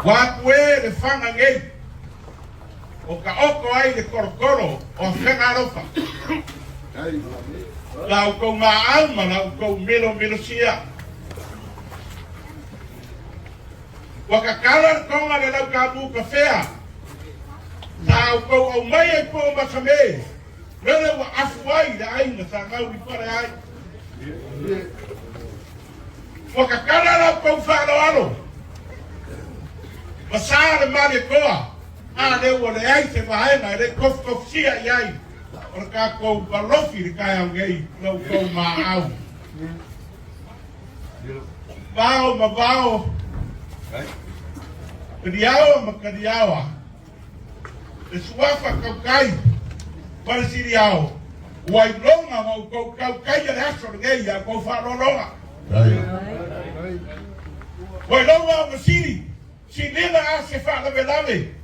Ua atu e le faga nei, o ka oko ai le kolokolo o afega alofa. La outou maau ma la outou milomilosia. Ua kakala le toga le laukamu kafea. Sa outou aumai ai po o masame, lele ua afu ai le aiga sa gauli pale ai. Ua kakala la outou faaaloalo, ma sa le Malietoa, a lea ua leai se vaega e le i tofutofusia i ai o le tatou malofi i le taeao nei la outou maau. Vao ma vao, taliaoa ma taliaoa, le suafa tautai ma le siliao, ua iloga ma outou tautaia le aso lenei ia outou faaaloaloga. Ua iloga o masini, silila a se faalavelave,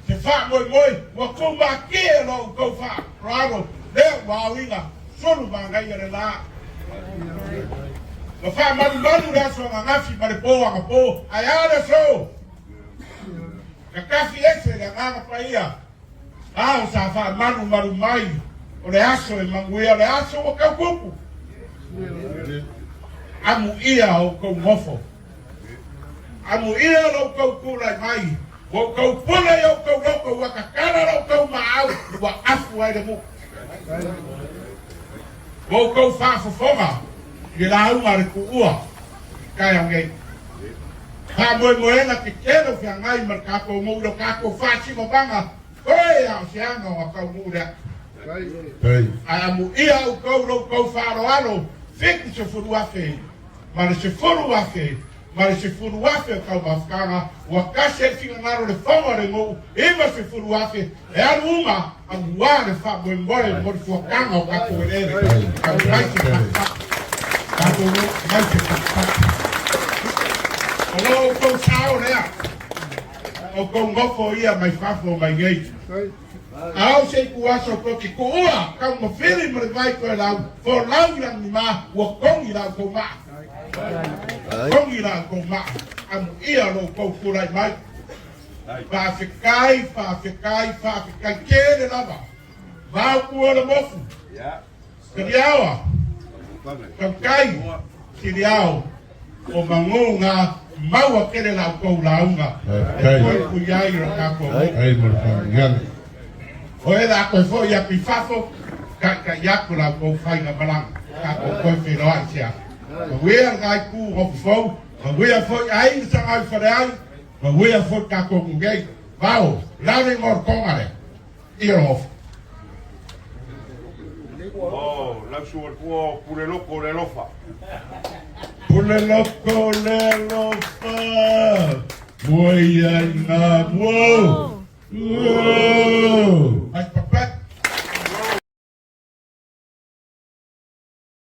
se faamoemoe, ua tumatie lo outou faaaloalo, lea ua aoina sulu manaia le la. Ua faamalumalu le aso ananafi ma le po anapo, ae a le aso? Kakafi ese le Agaga Paia, ao sa faamalumalu mai o le aso e manuia, o le aso ua tau tupu. Amuia outou nofo, amuia lo outou tulai mai, ua outou pule i outou loto, ua tatala lo outou maau, ua afu ai le nuu. Ua outou faafofoga i le lauga a le tuua i taeao nei. Faamoemoega tetele o feagai ma le tatou nuu i lo tatou faasimamaga toe a o se aga ona taunuu lea. Ae amuia outou lo outou faaaloalo 70,000 ma le 10,000 ma le 10,000 o taumafataga ua tasi ai le finagalo o le fono a le nuu 90,000 e alu uma aua le faamoemoe mo le fuataga o tatou eleele. Aumai se patupatu. Tatou nuu, aumai se patupatu. O lo outou sao lea, outou nofo ia mai fafo mai nei. Ao se itu aso to ki tuua kau ma fili ma le vai toe lau folau i lagima ua togi la outou maa. Togi la outou maa. Amuia lo outou tulai mai. Faafetai, faafetai, faafetai tele lava. Vao tua le moku. Taliaoa, tautai, siliao, o manuga maua tele la outou lauga. E puipui ai lo tatou nuu. O e la toe foi atu i fafo, taitai atu la outou faiga malaga. Tatou toe feiloai sea. Manuia le itu o fofou, manuia foi aiga sa ngai faleai, manuia foi tatou nuu nei. Vao, lale ngor konga le. Ia lofa. Oh, lau sua tua pule loko le lofa. Pule loko le lofa. Mua ia ina mua.